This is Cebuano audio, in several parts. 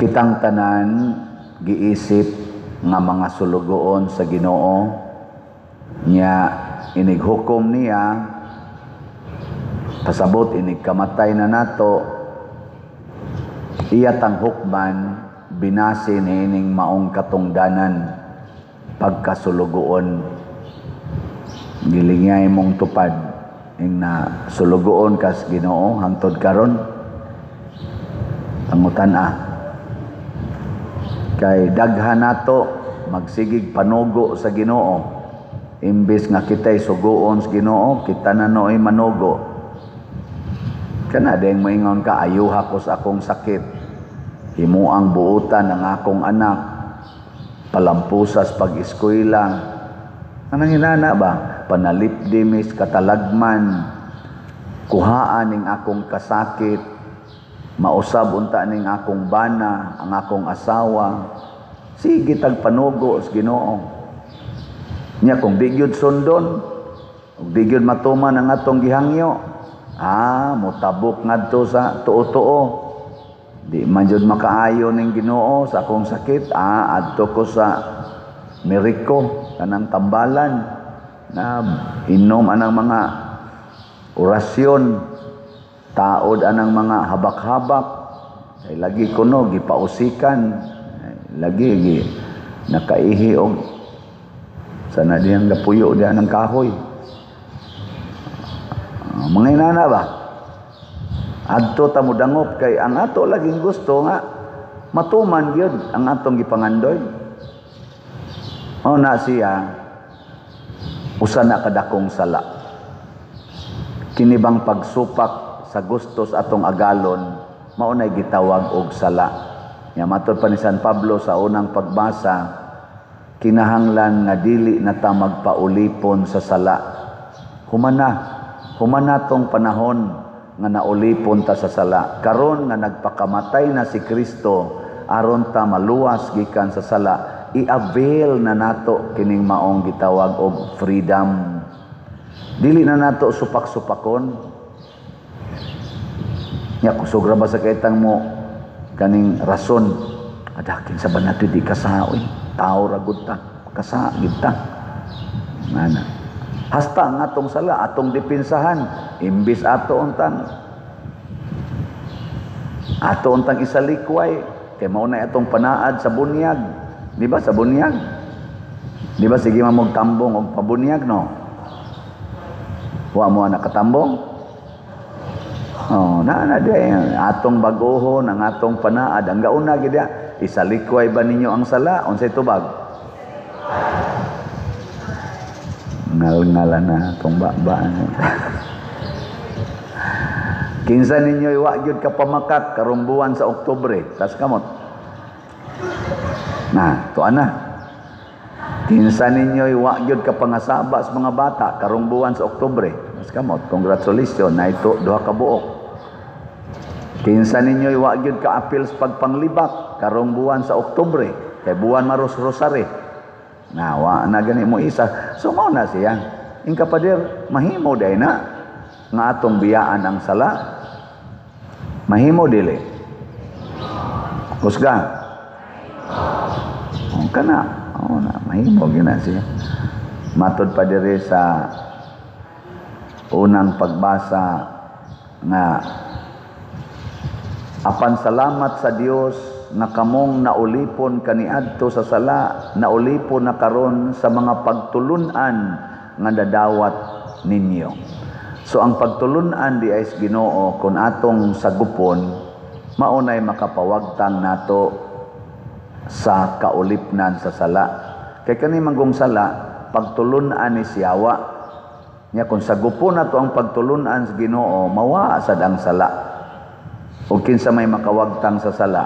Kitang tanan giisip nga mga sulugoon sa Ginoo nya, inig hukom niya, pasabot inig kamatay na nato, iya tang hukman binase niining maong katungdanan, pagkasulugoon. Gilingay mong tupad ing na sulugoon kas Ginoo hangtod karon? Pangutan-a. Kay daghan nato magsigig panugo sa Ginoo. Imbes nga kita'y suguon sa Ginoo, kita na nooy manugo. Kana ding moingon ka, "Ayuha ko sa akong sakit. Himuang buutan ang akong anak. Palampusas pag-eskwela." Anang inana ba? "Panalipdi mis katalagman. Kuhaan ning akong kasakit. Mausab unta ning akong bana, ang akong asawa." Sige tag panugo sa Ginoo. Nya kung di gyud sundon, ug di gyud matuman ang atong gihangyo, mutabok ngadto sa tuo-tuo. "Di man jud makaayo ning Ginoo sa akong sakit, adto ko sa Meriko, kanang tambalan na inom anang mga orasyon, taod anang mga habak-habak. Ay, lagi kuno gipausikan. Ay, lagi gi nakaihi og sana diyang gapuyo diyan ng kahoy." Mga inana ba? Adto ta mo dangop kay ang ato laging gusto nga matuman gyud ang atong gipangandoy. O na siya usa na kadakong sala. Kini bang pagsupak sa gusto sa atong agalon, mao nay gitawag og sala. Nya matod pa ni San Pablo sa unang pagbasa, kinahanglan nga dili na ta magpaulipon sa sala. Humana, humana tong panahon nga naulipon ta sa sala. Karon nga nagpakamatay na si Kristo aron ta maluwas gikan sa sala, i-avail na nato kining maong gitawag og freedom. Dili na nato supak-supakon. Nya kusog ra ba sa kaitang mo kaning rason, "Adakin sa ba nato di kasa oy, tao ra gud ta, kasa gid ta." Ngana. Hasta ang atong sala, atong depensahan, imbis ato untang isalikway kay mao na atong panaad sa bunyag. Di ba sa bunyag? Di ba sige man mog tambong og pabunyag, no? Wa mo nakatambong? Oh, na di atong baguhon ang atong panaad. Ang gauna gid, "Isalikway ba ninyo ang sala?" Unsay tubag? Ngal-ngala na atong ba. Kinsa ninyo wa gyud ka pamakak karong buwan sa Oktubre? Tas kamot. Na, tuan na. Kinsa ninyo wa gyud ka pangasaba sa mga bata karong buwan sa Oktubre? Tas kamot. Congratulations, na ito duha ka buok. Kinsa ninyo wa gyud ka apil sa pagpanglibak karong buwan sa Oktubre? Kay buwan maros rosary. Na wa na gani mo isa. So mao na siya. Ingka pader, mahimo day na nga atong biyaan ang sala. Mahimo dili? Kusga. Oh, kana. Oh, na mahimo gina siya. Matod pa diri sa unang pagbasa nga apan salamat sa Dios nga kamong naulipon kaniadto sa sala, naulipon na karon sa mga pagtulunan nga dadawat ninyo. So ang pagtulunan di ay sa Ginoo, kung atong sagupon, maunay makapawagtang nato sa kaulipnan sa sala. Kay kani manggong sala, pagtulunan ni siyawa. Nya kung sagupon nato ang pagtulunan sa Ginoo, mawa sad ang sala. O kinsa may makawagtang sa sala?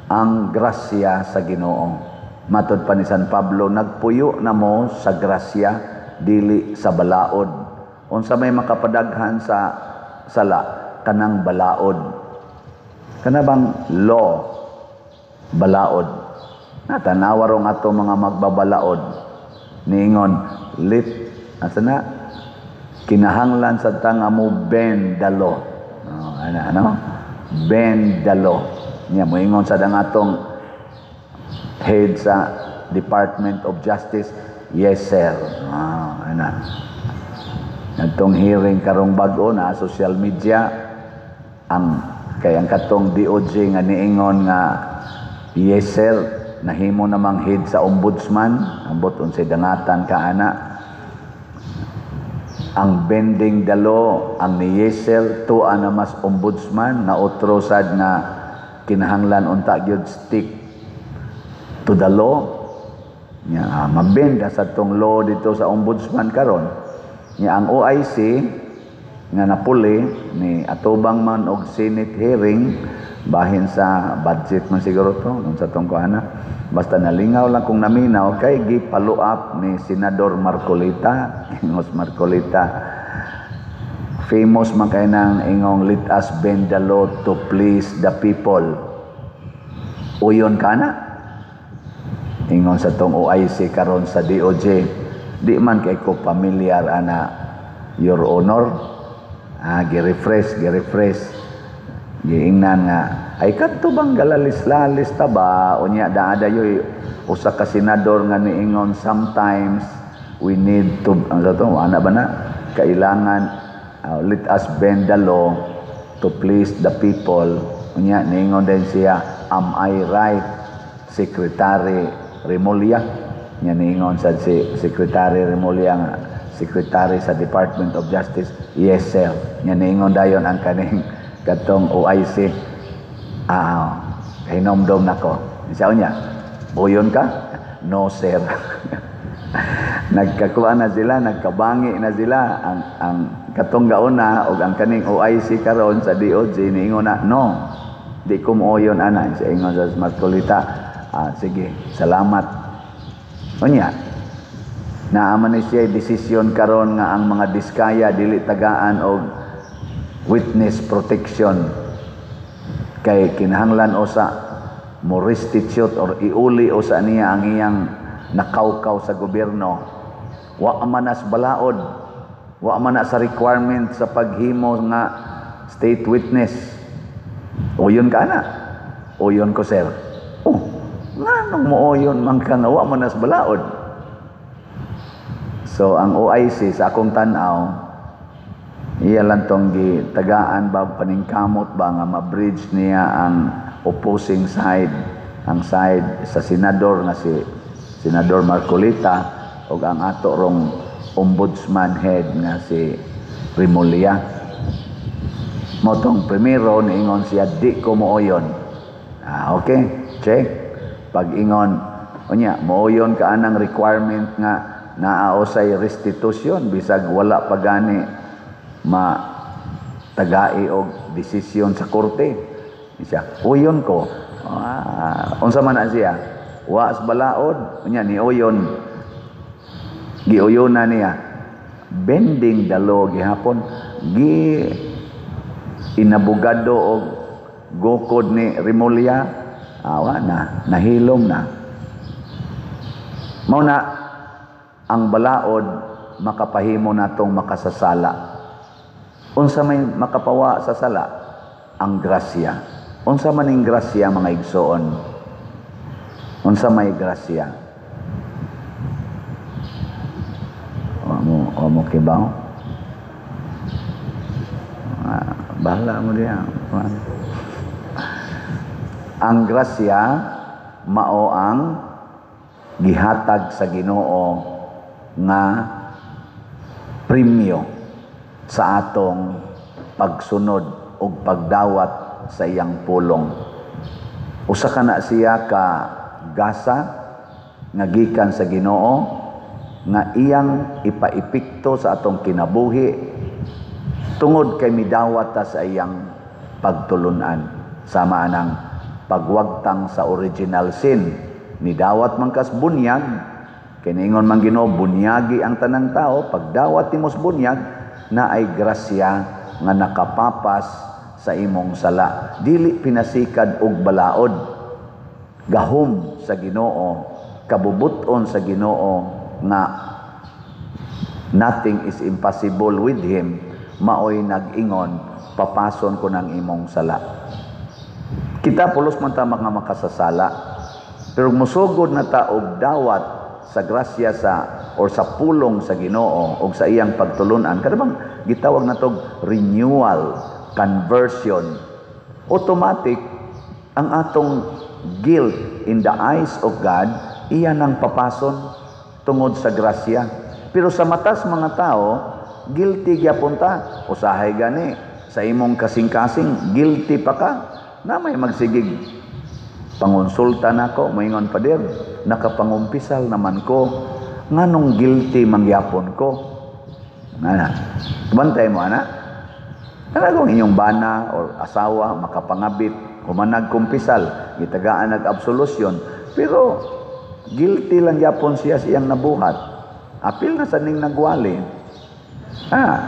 Ang grasya sa Ginoo. Matod pa ni San Pablo, nagpuyo na mo sa grasya, dili sa balaod. Unsa may makapadaghan sa sala? Kanang balaod. Kana bang law? Balaod. Natanawa rong ato mga magbabalaod. Niingon, lit, asa na? Kinahanglan sa tanga mo bend the law. Oh, ano, ano? Bend the law. Nya moingon sa ang atong head sa Department of Justice, "Yes, sir." Ah, ana. Nagtong hearing karong bag-o na social media, ang kay ang katong DOJ nga niingon nga "Yes, sir," nahimo namang head sa ombudsman. Ambot unsay dangatan ka ana. Ang bending the law, ang ni "Yes, sir" tuwa na mas ombudsman nga otro sad nga kinahanglan unta gyud stick to the law. Nya mabenda sa tong law dito sa ombudsman karon. Nya ang OIC nga napuli ni atubang man og Senate hearing bahin sa budget man siguro to unsa tong kuana, basta nalingaw lang kung naminaw kay gi-follow up ni Senador Marcoleta. Ingos Marcoleta, famous man kay nang ingong "Let us bend the law to please the people." "Uyon ka na," ingon sa tong OIC karon sa DOJ. "Di man kay ko familiar ana, Your Honor." Ah, gi-refresh, giingnan nga ay kadto bang galalis-lalis ta ba? Unya daa dayoy usa ka senador nga niingon, "Sometimes we need to," ang sa to, ana ba na kailangan, "Let us bend the law to please the people." Unya niingon din siya, "Am I right, Secretary Remulla?" Nya niingon sa si Secretary Remulla nga Secretary sa Department of Justice, "Yes, sir." Nya niingon dayon ang kaning katong OIC, "Ah, hinomdom nako." Siya niya, "Uyon ka?" "No, sir." Nagkakuha na sila, nagkabangi na sila. Ang katong gauna og ang kaning OIC karon sa DOJ niingon na, "No, di ko mooyon ana." Siya ingon sa Marcoleta, "Ah, sige, salamat." Unya, naaman ni siya desisyon karon nga ang mga Diskaya dili tagaan og witness protection kay kinahanglan usa mo restitute or iuli usa niya ang iyang nakawkaw sa gobyerno. Wa man nas balaod, wa man na sa requirement sa paghimo nga state witness. "Uyon ka na?" "Uyon ko, sir." Oh, nganong mooyon man ka nga wa man nas balaod? So ang OIC, sa akong tan-aw, iya lang tong gitagaan ba, paningkamot ba nga ma-bridge niya ang opposing side, ang side sa senador nga si Senador Marcoleta ug ang ato rong ombudsman head nga si Remulla. Mao tong primero niingon siya, "Di ko mooyon." Ah, okay, check. Pag ingon unya, mooyon ka anang requirement nga naa usay restitution bisag wala pa gani ma tagai og desisyon sa korte. Siya, "Uyon ko." Ah, unsa man na siya? Wa sa balaod, unya ni uyon. Giuyon na niya. Bending the law gihapon, gi inabogado og gukod ni Remulla, awa na, nahilom na. Mao na ang balaod makapahimo natong makasasala. Unsa may makapawa sa sala? Ang grasya. Unsa man ning grasya, mga igsoon? Unsa may grasya? Wa mo kibaw? Ah, bahala mo diya. Ang grasya mao ang gihatag sa Ginoo nga premyo sa atong pagsunod ug pagdawat sa iyang pulong. Usa ka na siya ka gasa nga gikan sa Ginoo nga iyang ipaepekto sa atong kinabuhi tungod kay midawat ta sa iyang pagtulunan. Sama anang pagwagtang sa original sin, nidawat man kas bunyag, kay niingon man Ginoo bunyagi ang tanang tao. Pagdawat nimos bunyag na ay grasya nga nakapapas sa imong sala, dili pinasikad og balaod, gahom sa Ginoo, kabubuton sa Ginoo nga nothing is impossible with him, maoy nag-ingon, "Papason ko ng imong sala." Kita pulos man ta mga makasasala. Pero musugod na ta og dawat sa grasya sa or sa pulong sa Ginoo og sa iyang pagtulunan, kada bang gitawag natog renewal, conversion, automatic ang atong guilt in the eyes of God iya nang papason tungod sa grasya. Pero sa matas mga tao, guilty gyapon ta. Usahay gani sa imong kasing-kasing, guilty pa ka. Na may magsigig pangonsulta nako, moingon, "Pader, nakapangumpisal naman ko, nganong guilty mangyapon ko?" Ana, bantay mo ana. Kana kung inyong bana or asawa makapangabit, human nagkumpisal, gitagaan nag absolution, pero guilty lang gyapon siya sa iyang nabuhat. Apil na sa ning nagwali. Ah,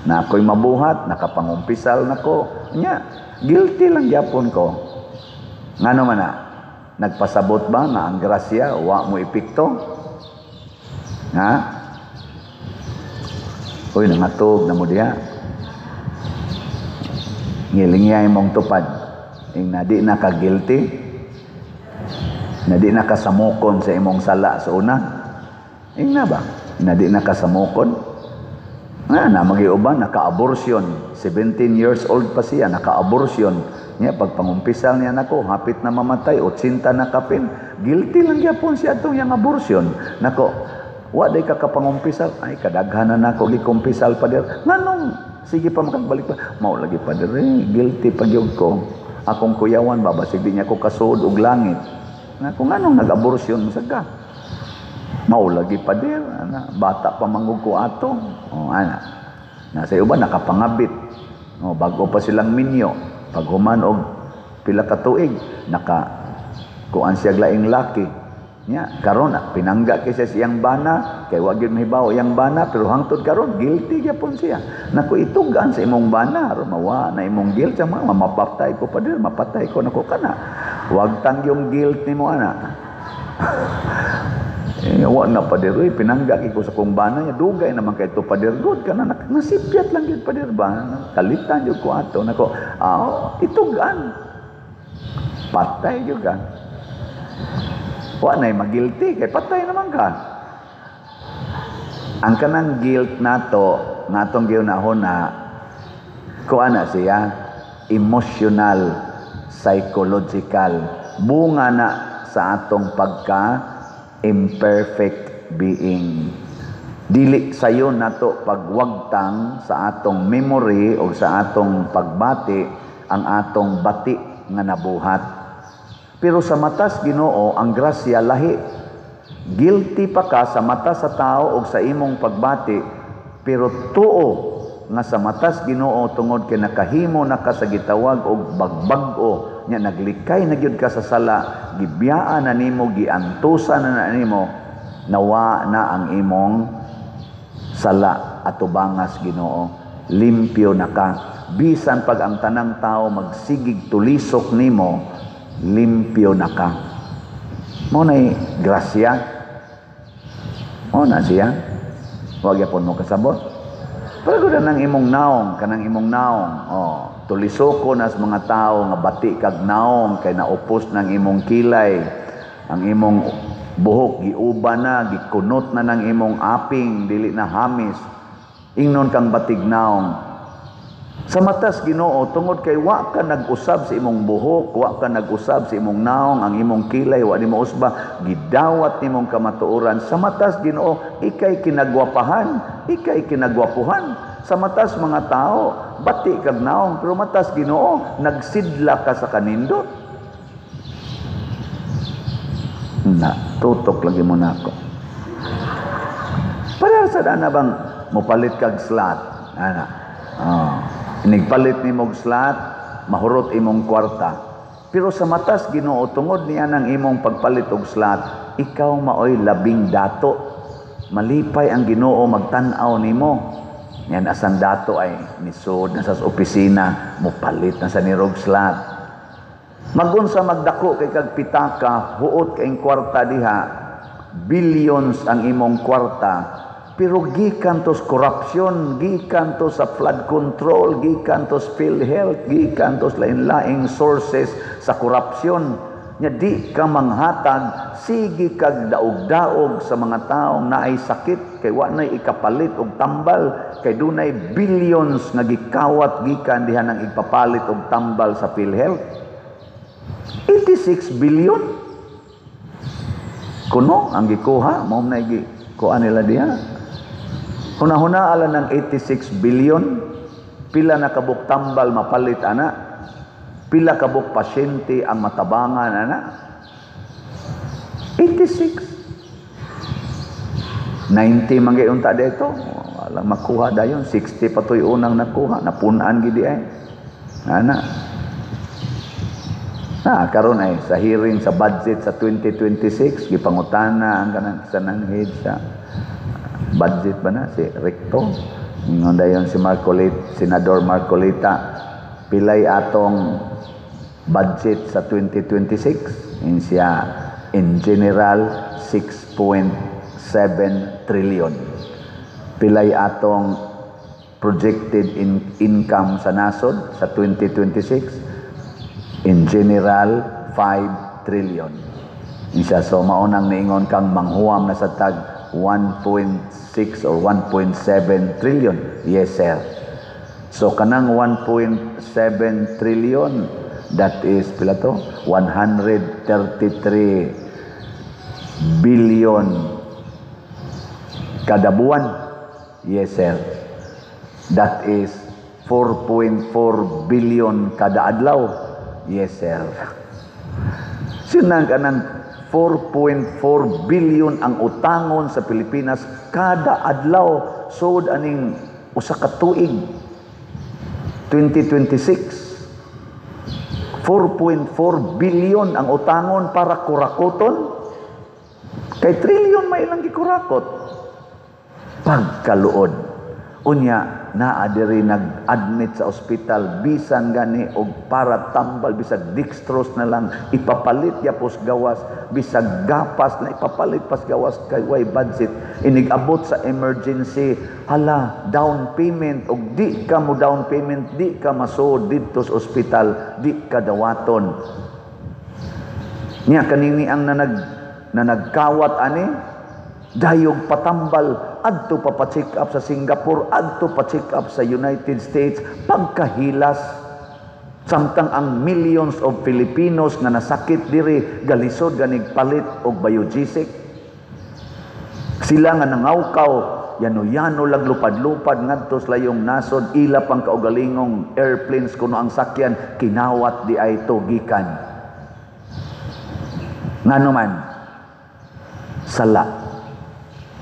na ako'y mabuhat, nakapangumpisal nako. Nya, guilty lang gyapon ko. Ngano man na? Nagpasabot ba nga ang grasya wa mo epekto? Ha? Uy, nangatog na mo diha. Ngilingya imong tupad. Ing na di na ka guilty, na di na ka samukon sa imong sala sa una. Ing na ba? Na di na ka samukon? Nga na magiuban, naka-abortion. 17 years old pa siya, naka-abortion. Niya, pagpangumpisal niya nako, hapit na mamatay, 80 na kapin. Guilty lang gyapon siya atong yang abortion. Nako, wa day ka kapangumpisal. Ay, kadaghan na nako gikumpisal, pader. Nganong sige pa makagbalik pa? Mao lagi, pader, eh, guilty pa gyud ko. Akong kuyawan ba, basig di niya ko kasuod og langit. Nako, nganong nag-abortion sa ka? Mao lagi, pader, ana, bata pa manggug ko ato. Oh, ana. Nasa uban nakapangabit. Oh, bago pa silang minyo. Paghuman og pila ka tuig, naka kuan siya laing laki. Nya, karon pinangga kay siya siyang bana, kay wa gyud mahibaw iyang bana, pero hangtod karon guilty gyapon siya. Nako, itugan sa imong bana aron mawa na imong guilt. Sa mga mapatay ko, pader, mapatay ko. Nako, kana. Wag tang yung guilt nimo ana. Eh, wa na, pader, uy, pinangga ko sa kong bana niya, dugay naman kay to, pader, good kana nasipyat lang gyud, pader ba. Kalitan gyud ko ato. Nako, ah, itugan. Patay gyud ka. Wa nay magilty kay patay naman ka. Ang kanang guilt nato ngatong gihunahuna kuan na siya, emotional, psychological, bunga na sa atong pagka imperfect being. Dili sayon nato pagwagtang sa atong memory o sa atong pagbati ang atong bati nga nabuhat. Pero sa matas Ginoo, ang grasya lahi. Guilty pa ka sa mata sa tao o sa imong pagbati, pero tuo nga sa matas Ginoo, tungod kay nakahimo na ka sa gitawag og bagbag-o nya, naglikay na gyud ka sa sala, gibiyaan na nimo, giantusan na na nimo, nawa na ang imong sala atubangas Ginoo, limpyo na ka. Bisan pag ang tanang tao magsigig tulisok nimo, limpyo na ka. Mao nay grasya. Mao na siya. Wa gyapon mo kasabot. Pero gud nang imong naong, kanang imong naong, oh, tulisoko na sa mga tao nga bati kag naong kay naupos ng imong kilay, ang imong buhok giuba na, gikunot na ng imong aping, dili na hamis. Ingnon kang batig naong. Sa matas Ginoo, tungod kay wa ka nag-usab sa imong buhok, wa ka nag-usab sa imong naong, ang imong kilay wa nimo usba, gidawat nimong kamatuoran. Sa matas Ginoo, ikay kinagwapahan, ikay kinagwapuhan. Sa matas mga tao, bati kag naong, pero matas Ginoo, nagsidla ka sa kanindot. Na, tutok lagi mo nako. Para sa dana bang mopalit kag slot, ana. Oh. Inigpalit nimo og slot, mahurot imong kwarta. Pero sa matas Ginoo, tungod niya ng imong pagpalit og slot, ikaw maoy labing dato. Malipay ang Ginoo magtan-aw nimo. Yan asan dato ay nisod na sa opisina, mopalit na sa nirog slot. Magunsa magdako kay kag pitaka, huot kay kwarta diha, billions ang imong kwarta. Pero gikan to sa corruption, gikan to sa flood control, gikan to sa PhilHealth, gikan to sa lain-laing sources sa corruption. Nya di ka manghatag, sige kag daog-daog sa mga taong naay sakit kay wa nay ikapalit og tambal kay dunay billions nga gikawat gikan diha nang ipapalit og tambal sa PhilHealth. 86 billion kuno ang gikuha, mao na gikuha nila diha. Huna-huna ala ng 86 billion, pila na kabuk tambal mapalit ana? Pila kabuk pasyente ang matabangan ana? 86, 90 man gyud unta dito, wala makuha dayon. 60 pa to'y unang nakuha, napun-an gid ay ana. Na karon ay sa hearing sa budget sa 2026, gipangutana ang kanang isa ng head sa budget ba na, si Recto. Ingon dayon si Marcoleta, Senador Marcoleta, "Pilay atong budget sa 2026?" In siya, "In general, 6.7 trillion." "Pilay atong projected income sa nasod sa 2026?" "In general, 5 trillion." Isa, "So maunang niingon kang manghuwam na sa tag 1.6 or 1.7 trillion?" "Yes, sir." "So kanang 1.7 trillion, that is pila to? 133 billion kada buwan?" "Yes, sir." "That is 4.4 billion kada adlaw?" "Yes, sir." Sinang kanang 4.4 billion ang utangon sa Pilipinas kada adlaw sud aning usa ka tuig, 2026, 4.4 billion ang utangon para kurakoton kay trillion may ilang gikurakot. Pagkaluod. Unya naa diri nag-admit sa ospital, bisan gani og para tambal, bisag dextrose na lang ipapalit ya pos gawas, bisag gapas na ipapalit pas gawas kay way budget. Inig-abot sa emergency, hala, down payment, og di ka mo down payment, di ka masuod didto sa ospital, di ka dawaton. Nya kanini ang nanagkawat ani, dayog patambal, adto pa pa-check up sa Singapore, adto pa check up sa United States, pagkahilas. Samtang ang millions of Filipinos nga nasakit diri galisod ganig palit og Biogesic. Sila nga nangawkaw, yano-yano lag lupad-lupad ngadto sa layong nasod, ila pang kaugalingong airplanes kuno ang sakyan kinawat di ay to gikan. Ngano man? Sala,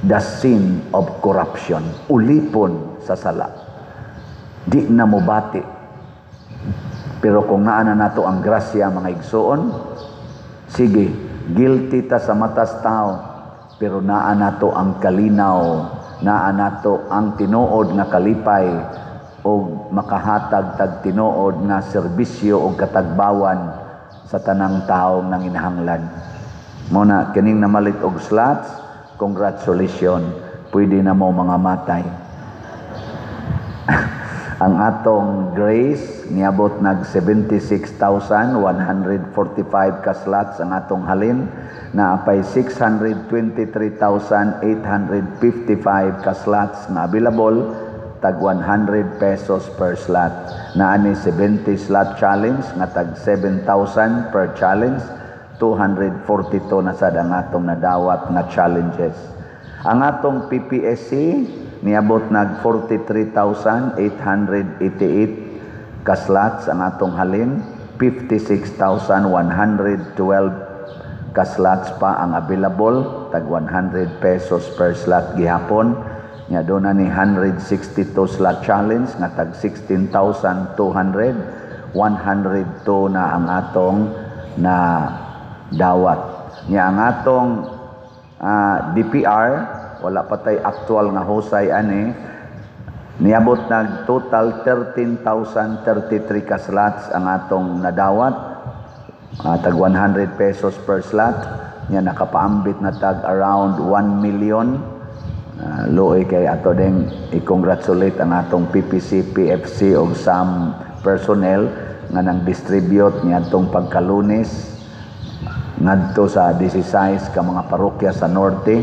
the sin of corruption, ulipon sa sala. Di na mobati. Pero kung naa na nato ang grasya, mga igsoon, sige, guilty ta sa matas tao, pero naa nato ang kalinaw, naa nato ang tinuod nga kalipay og makahatag tag tinuod nga serbisyo og katagbawan sa tanang tawo nanginahanglan. Mao na kining namalit og slots, congratulations, pwede na mo mga matay. Ang atong grace niabot nag 76,145 ka slots ang atong halin, na apay 623,855 ka slots na available, tag 100 pesos per slot. Naa ni 70 slot challenge nga tag 7,000 per challenge, 242 na sad ang atong nadawat nga challenges. Ang atong PPSC niabot nag 43,888 ka slots ang atong halin, 56,112 ka slots pa ang available, tag 100 pesos per slot gihapon. Nya doon na ni 162 slot challenge nga tag 16,200, 102 na ang atong na dawat. Nya ang atong DPR, wala pa tay actual nga husay ani, niabot nag total 13,033 ka slots ang atong nadawat, tag 100 pesos per slot. Nya nakapaambit na tag around 1 million. Luoy kay ato ding i-congratulate ang atong PPC, PFC og some personnel nga nang distribute niadtong pagkalunes ngadto sa 16 ka mga parokya sa norte.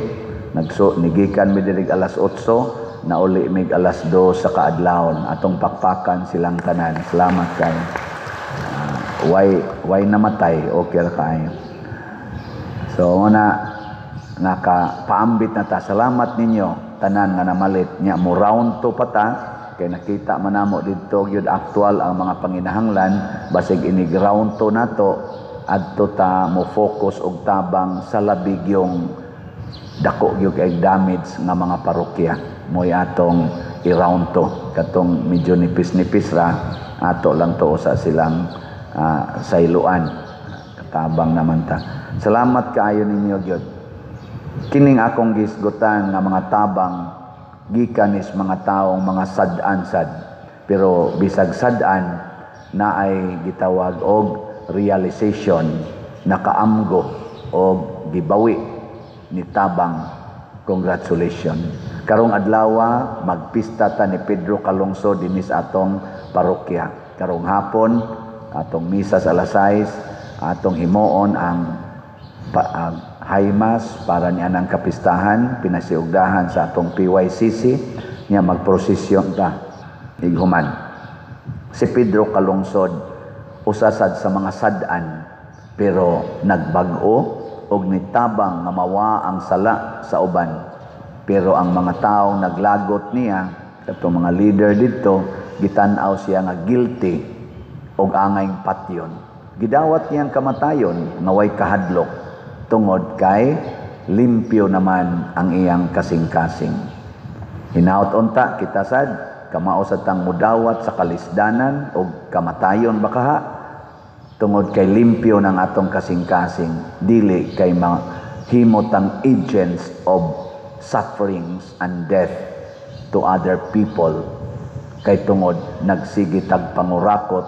Nagso nigikan mi diri alas 8, nauli mig alas 2 sa kaadlawon. Atong pakpakan silang tanan. Salamat kay way namatay, okay ra kaayo. So una naka paambit na ta. Salamat ninyo tanan nga namalit nya. Mo round 2 pa ta kay nakita man namo didto gyud aktual ang mga panginahanglan. Basig inig round 2 nato, adto ta mo focus og tabang sa labi gyung dako gyud kay damage nga mga parokya. Mo'y atong i-round 2. Katong medyo nipis-nipis ra, ato lang to sa silang sayloan. Katabang naman ta. Salamat kaayo ninyo gyud. Kining akong gisgutan nga mga tabang gikan is mga taong mga sad-an sad, pero bisag sad-an, naay gitawag og realization, nakaamgo og gibawi ni tabang. Congratulations. Karong adlaw magpista ta ni Pedro Calungsod dinhi sa atong parokya. Karong hapon, atong misa sa alas 6, atong himuon ang high mass para ni anang kapistahan, pinasiugdahan sa atong PYCC nya. Magprosesyon ta ighuman. Si Pedro Calungsod, usa sad sa mga sad-an, pero nagbag-o og nitabang nga mawa ang sala sa uban. Pero ang mga taong naglagot niya, katong mga leader didto, gitan-aw siya nga guilty og angay patyon. Gidawat niyang kamatayon nga way kahadlok tungod kay limpyo naman ang iyang kasing-kasing. Hinaut unta kita sad kamao sa tang mudawat sa kalisdanan og kamatayon bakaha tungod kay limpyo ng atong kasing-kasing, dili kay mahimo tang agents of sufferings and death to other people kay tungod nagsige tag pangurakot,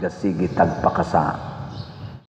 gasige tag pakasa.